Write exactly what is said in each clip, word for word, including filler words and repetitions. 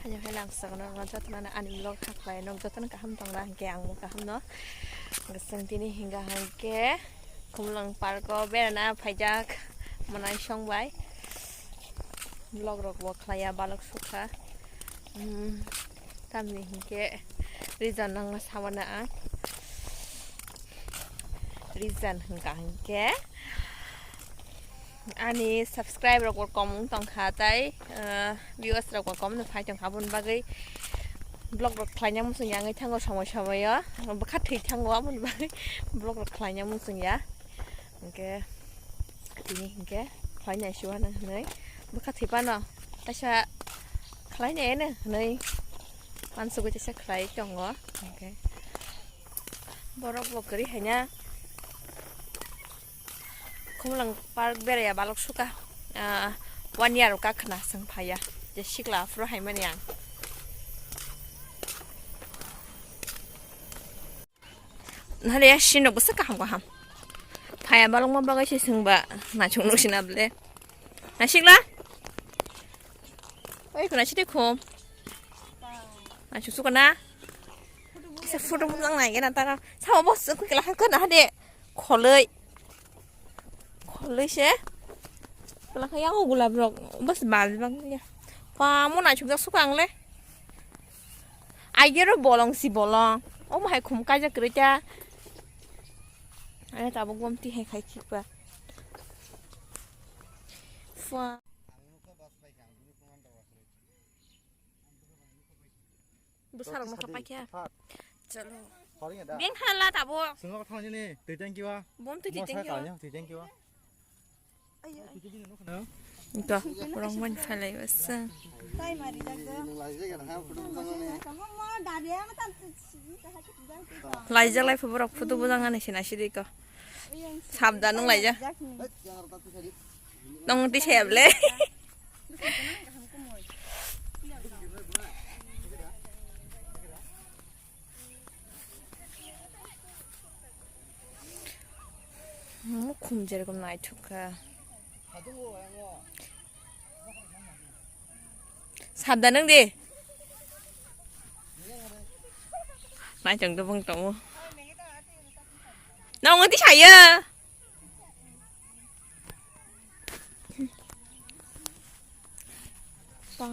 Nokhe nang sakno jotono ani vlog hakhlai nok jotono kaham tongna hwnkhe ang bo kaham no. Chwng tini hinga hwnkhe Khumlwng park o berana phaijak mwnai song bai. Vlog rok bo khlaiya balok sukha. Hmm, tamni hwnkhe reason nangma samana ang. Reason hwnkha hwnkhe ani subscribe rok bo kom wng tongkha tei, ah, viewers rok bo kom no phai tongkha, aboni bagwi vlog rok khlaina muchung ya wngwi thango somoi somoi o, bwkha thwi thango, aboni bagwi vlog rok khlaina muchung ya. Hwnkhe tini hwnkhe khlainai se uanw hwnwi bwkha thwi phano kaisa khlainai eno hwnwi mansugwi teisa khlai tongo. Hwnkhe borok bo kwrwi haina Khumlwng park beraiya balok sukha, ah, one year o kakhwna chwng phaiya je sikla aphuru haimani ang. Nahale ya sino bwsa kaham kaham. Phaya balokma bagwi se chwngba naisuk nuk sina ble. Naisikla? Oi, kuna sidi khum. Naisuk sukana. Kisa photo bujang nai gana tara. Sama bos kukila khana hade. Kholoi. Kholoi se. Kala kha yago gulab rok. Bas bal bang ya. Pa mo naisuk jak suka ang le. Aigero bolong si bolong. Omo hai khum kaijak kwrwi ta. Ani tabuk gomti hai khai khikba. Fua. Bwsarok nokha paikha. Chalo. Beng hala tabuk. Swngo thang jini twi tang kiwa. Bom twi twi tang kiwa. Twi tang kiwa. Ito, rong ban phalai basa. Laijak lai phuborok photo bujang ani sina sidi ko. Sabda nung laijak. Nung ti seble. Mukhum jerokom naithok kha. Sabda nung di. Naithok dobong tongo. Nung di saya. Pa.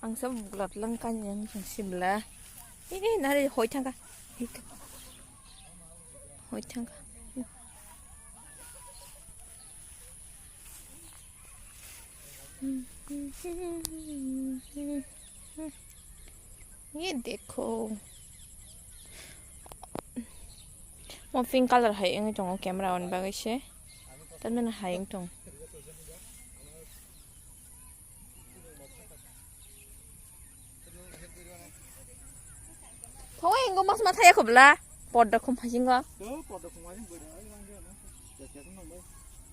Ang sa buglat lang kan yang sibla. Ini nari hoi thangka. Hoi thangka. Ye dekho. Mo pink color hai wngwi tongo camera on bagwi se. Tamni hai wng tong. Thongwi hingo mas ma thaya khobla. Podda khum phasingo.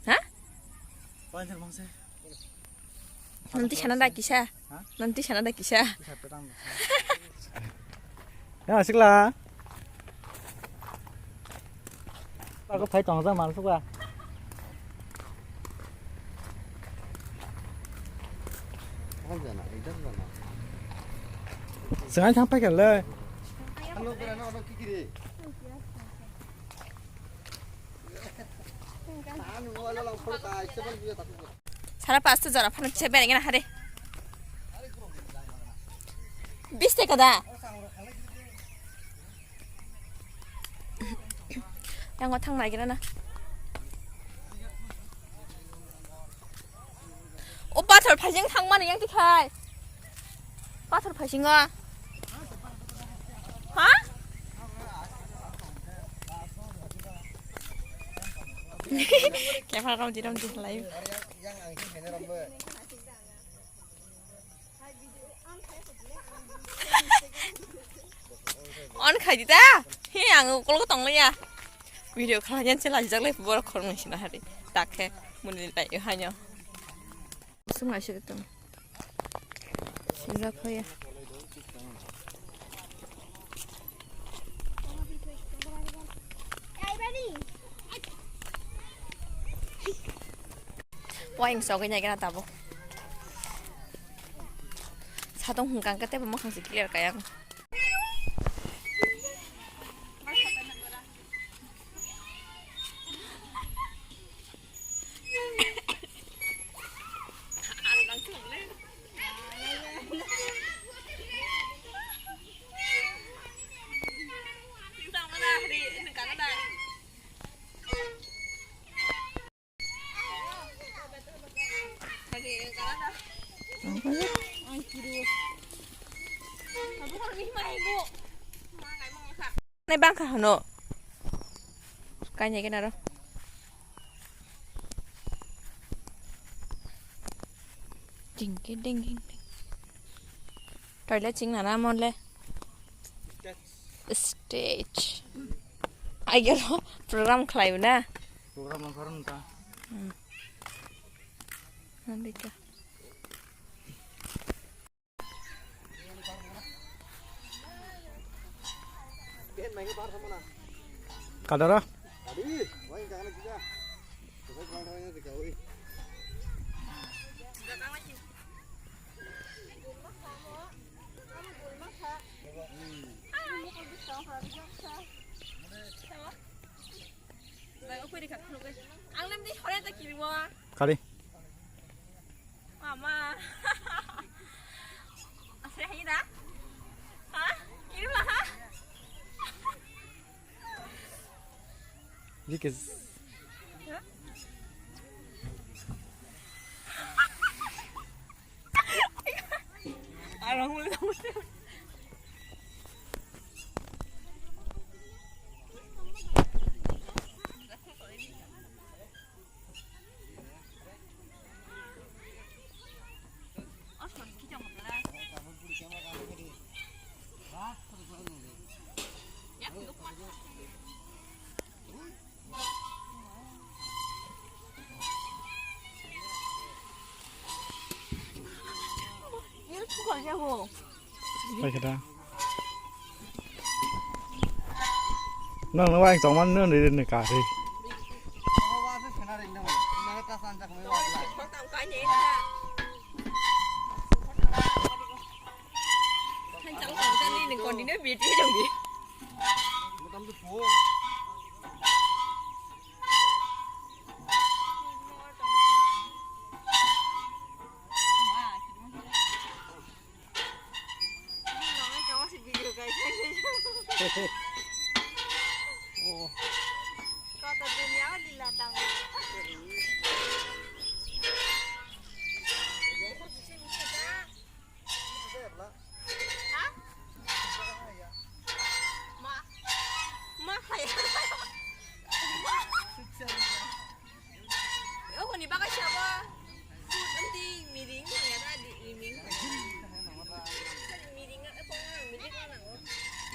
Ha? Nanti sana da kisa. Ha? Nanti sana da kisa. Ya, sikla. Aku phai tong jang mal suka. Sengai thang phai kale. Sara pasta jora phano se bereng na hare. Bis taka da. Yang thang lagi na. O pathor phasing thang mani yang tikhai. Pathor phasingo. Ha? Camera ramji ramji lai. On khai di ta. He ang ukol ko tong ya. Video khala yan se lajak lai borok khorong sina hari. Takhe muni lai hanyo. Sung ai se tong. Sila khoya. Poing sogwi nai gana tabo. Thatong hwnkha khe teibo mwkhang se clear kaya ang. Nai bangkha hano. Kanya kena ro. Ding ding ding ding. Toilet sing nana mon le. Stage. Aigero program khlai na. Program ang karon ta. Hmm. Nandika. Kadara. Kari. Mama. Asli hai da? Ha? Kirim lah ha? Because Pai khe da. Nang no ang chongman no ni ni ka ri.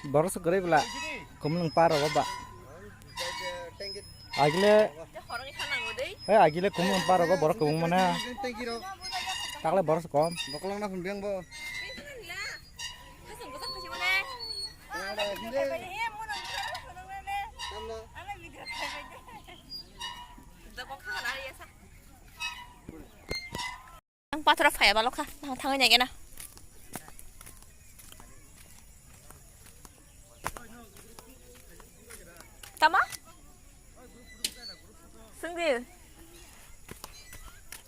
Borok se kwrwi bwla kumung par rogo ba. Agile, eh, agile kumung par rogo borok kwbangma na. Takle borok se kom. Bokolong na phun beng bo. Ang pathora phaya balokha, thangwi naigena. Tama? Sungdi.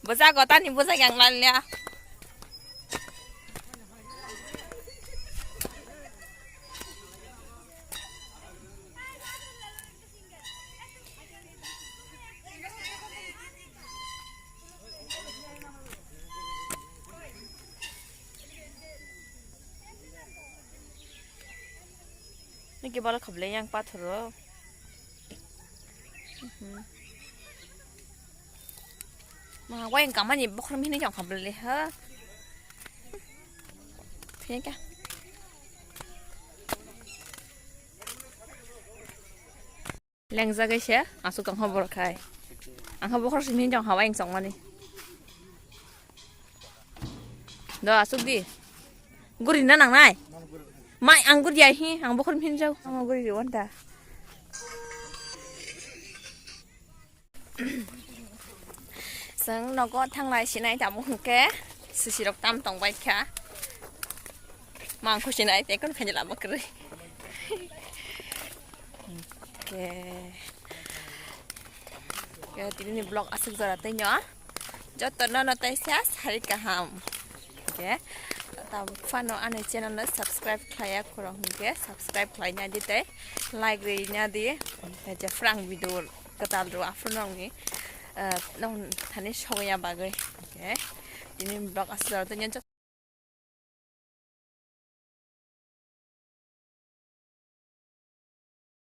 Boja gotani boja yang lalia. Niki bala khablai yang pathoro. Mhm. Ma wai kamani bokhrom hini jang khablai ha. Phika. Lengjak kaisa, aswk tongkha borok khai. Ang khe bokhorok simi hinwi tong kha, wayang chokmani. Do, aswk di. Guri na nangnai? Mai, ang guri ya hi, ang bokhorok hinwi jak, ang guri rw da. Chwng nogo thanglai sinai tamo hwnkhe, sisirok tam tongbai kha. Ang khusi nai te kon khani lama kwrwi. Okay. Ya, tini ni vlog aswk jora tei nyo. Joto no no tei sia sari kaham. Okay. Tabuk phano ani channel no subscribe khlaiya khoro hwnkhe subscribe khlaina di tei like rina di. Je phrang video kwtal ro afro nongni, eh, nong thani sogya bagwi. Okay. Tini vlog aswk jora tei nyo.